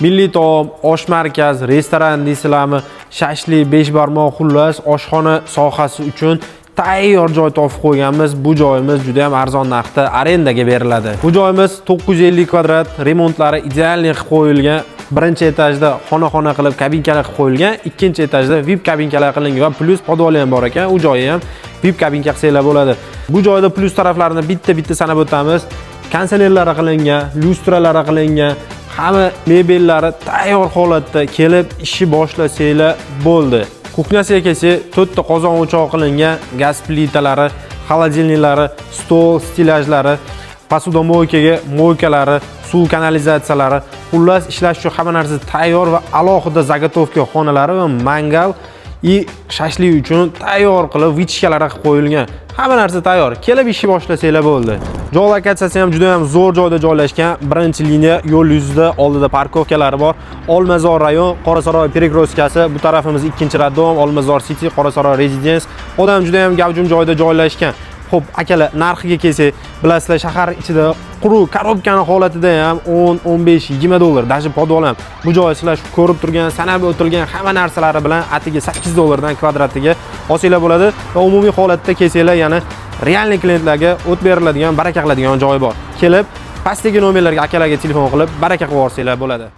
Milliy taom, osh markaz, restoran deysizlarmi, shashlik, beshbarmoq, xullas, oshxona sohasi uchun tayyor joy topib qo'yganmiz. Bu joyimiz juda ham arzon narxda arendaga beriladi. Bu joyimiz 950 kvadrat, remontlari идеальный qilib qo'yilgan. Birinchi etajda xona-xona qilib kabinkalar qilib qo'yilgan, ikkinchi etajda VIP kabinkalar qilingan va plyus podvali ham bor ekan. U joyi ham VIP kabinka qilsanglar bo'ladi. Bu joyda plyus taraflarini bitta-bitta sanab o'tamiz. Konditsionerlari qilingan, lyustralari qilingan, hamma mebellari tayyor holatda, kelib ishni boshlasanglar bo'ldi. Кухня siga kelsak, to'rtta qozon o'choq qilingan, gaz plitalari, холодильник lari, stol, stellajlari, посудомойка ga мойка lari, suv kanalizatsiyalari, xullas, ishlash uchun hamma narsa tayyor va alohida заготовка xonalari va mangal и shashlik uchun tayyor qilib вытяжка lari qilib qo'yilgan. Hamma narsa tayyor. Kelib ishni boshlasanglar bo'ldi. Joy lokatsiyasi ham juda ham zo'r joyda joylashgan. Birinchi liniya yo'l yuzida, oldida парковка lari bor. Olmazor rayon, Qorasaroy перекрёстка si, bu tarafimiz ikkinchi роддом, Olmazor City, Qorasaroy Residence. Odam juda ham gavjum joyda joylashgan. Xo'p, akalar, narxiga kelsak, bilasizlar, shahar ichida quruq коробка ni holatida ham 10, 15, 20 dollar, даже podval ham. Bu joy sizlar shu ko'rib turgan, sanab o'tilgan hamma narsalari bilan atiga 8 dollardan kvadratiga olsanglar bo'ladi va umumiy holatda kelsanglar, yana реальный klientlarga o't beriladigan, baraka qiladigan joyi bor. Kelib, pastdagi nomerlarga, akalarga telefon qilib, baraka qilib yuborsanglar bo'ladi.